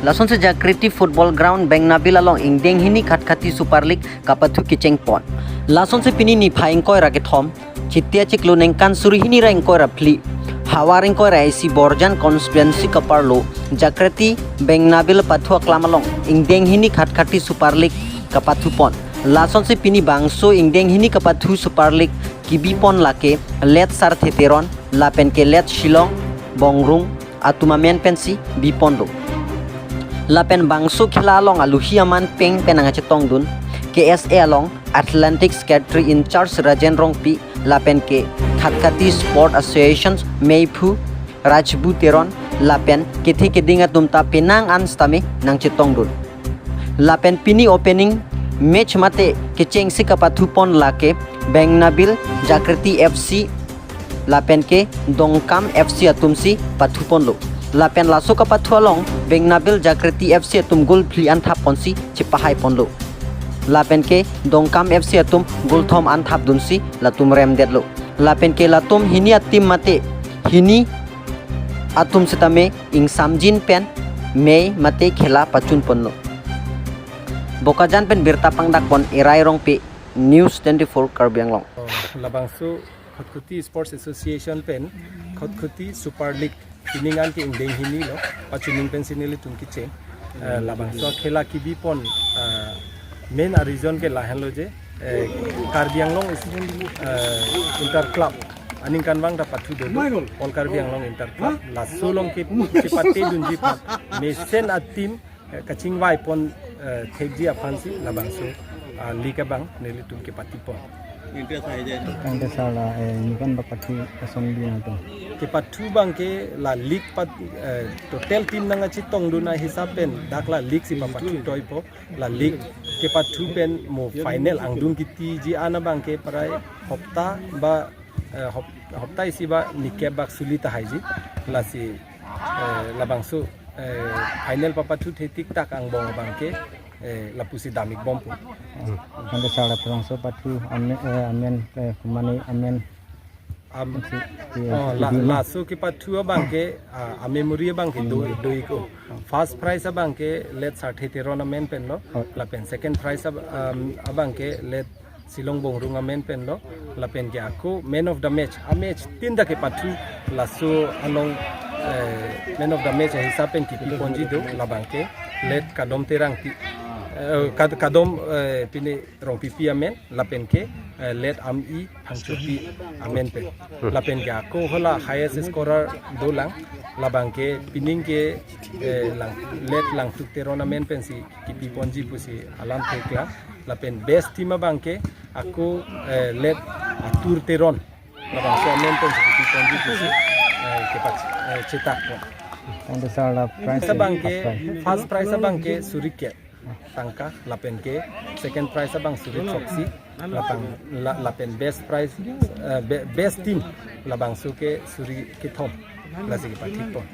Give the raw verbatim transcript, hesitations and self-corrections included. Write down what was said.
Lasonsi Jagriti Football Ground Bengnabil along ingdeng hini Khatkhati Super League kapathu kecheng pon. Lasonsi pini niphai ingkoi ra kethom, Chiti achiklo ningkan suri hini ra ingkoi ra phli, havar ingkoi ra isi Borjan constituency kaparlo Jagriti Bengnabil pathu aklam along ingdeng hini Khatkhati Super League kapathu pon. Lasonsi pini bangso ingdeng hini kapathu Super League kebi pon lake Late Sarthe Teron lapen ke Late Shillong Bongrung atum amen pensi bi ponlo. Lapen bangso khela along aluhi aman peng pen nangchetongdun K S A along Athletic Secretary in Charge Rajen Rongpi lapen ke Khatkhati Sport Association meiphu Rajbu Teron lapen kethe keding atum ta penang an sitame nangchetongdun. Lapen pini opening match mate kechengsi kapathu pon lake Bengnabil Jagriti F C lapen ke Dongkam F C atumsi pathu ponlo. Lapen laso kapathu along Bengnabil Jagriti F C atum goal phli an thap ponsi chepahai ponlo. Lapen ke Dongkam F C atum goal thom an thapdunsi latum remdetlo. Lapen ke latum hini ateam mate hini atum sitame ingsamjin pen mei mate khela pachun ponlo. Bokajan pen birta pangdak pon Erai Rongpi, News twenty-four Karbi Anglong. Oh, labangso Khatkhati Sports Association pen Khatkhati Super League pining an ke ingdeng hini lo pachuning pensi nelitum kecheng. Eh, labangso khela kebi pon, eh, main a reason ke lahenlo je, eh, Karbi Anglong is, eh, inter club aningkanvang ta pathu do, All Karbi Anglong Inter Club. Laso along ke chepatedunji aphan mesen ateam, eh, kachingvai pon, eh, thekji aphansi labangso, ah, league abang nelitum kepati pon. Tangte sir la, eh, ningkan bak pathu asong di nangtum? Kepathu abang ke la league pat, eh, total team nangchetongdun ahisap pen dak la league si papathu toipo. La league kepathu pen mo final angdung kitiji an abang ke prai hopta ba, eh, hop-, hopta isi ba nikep bak suli tahaiji. Lasi, eh, labangso, eh, final papathu the tik tak angbong abang ke, eh, lapusi damik bompo. Tangte sir la labangso pathu amen, eh, amen, eh, mane amen. Am-, si, si, oh, la, si, laso kepathu abang ke, ah, a memory abang ke do, do-ik. First prize abang ke Late Sarthe Teron amen penlo. Oh. Lapen second prize ab-, um, abang ke Late Shillong Bongrung amen penlo. Lapen ke ako man of the match, a match tin ta kepathu laso along, eh, man of the match ahisap pen kepi ponji do, labang ke Late Kadom Terangpi, eh, Kad-, Kadom, eh, pini Rongpipi amen, lapen ke, eh, Late Ami Phangchopi amen pen. Lapen ke ako hala highest scorer dolang, labang ke pining ke, eh, lang, Late Langtuk Teron amen pensi kepi ponji pusi alam theklang. Lapen best team abang ke ako, eh, Late Atur Teron, labangso amen pensi kepi ponji pusi, eh, kepat, eh, chetak pon. Tangte sir la prize, first prize abang ke, first prize abang ke suri kep tangka, lapen ke second prize abang suri throksi, lapen la-, lapen best prize, eh, be-, best team labangso ke suri kethom, lasi kepathu pon.